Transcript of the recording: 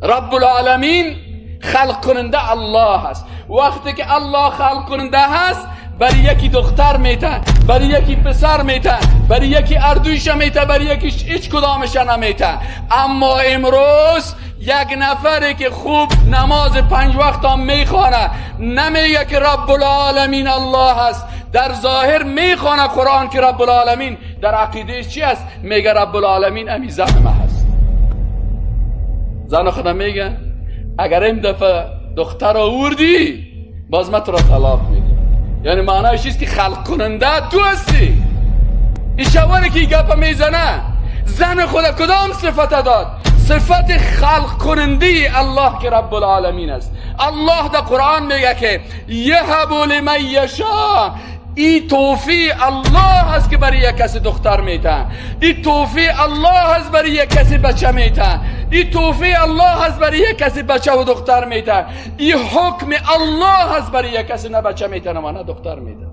رب العالمین خلق کننده الله هست. وقتی که الله خلق کننده هست، برای یکی دختر میته، برای یکی پسر میته، برای یکی اردویش میته، برای یکیش هیچ کدامش نمیته. اما امروز یک نفری که خوب نماز 5 وقت هم میخوانه، نمیگه که رب العالمین الله هست. در ظاهر میخوانه قرآن که رب العالمین، در عقیده چی است؟ میگه رب العالمین امی زن ما هست. زن خدا میگه اگر این دفعه دختر آوردی باز من تو را طلاق میدم. یعنی معنایش چیست که خلق کننده تو هستی. این شواری که گپ میزنه زن خدا کدام صفت داد؟ صفت خلق کننده الله که رب العالمین است. الله در قرآن میگه که یهب لمن یشاء. ای توفیق الله هست که برای یک کسی دختر میته، ای توفیق الله هست برای یک کسی بچه میته، ای توفیق الله هست برای یک کسی بچه و دختر میته، ای حکم الله هست برای یک کسی نه بچه میته نه دختر میته.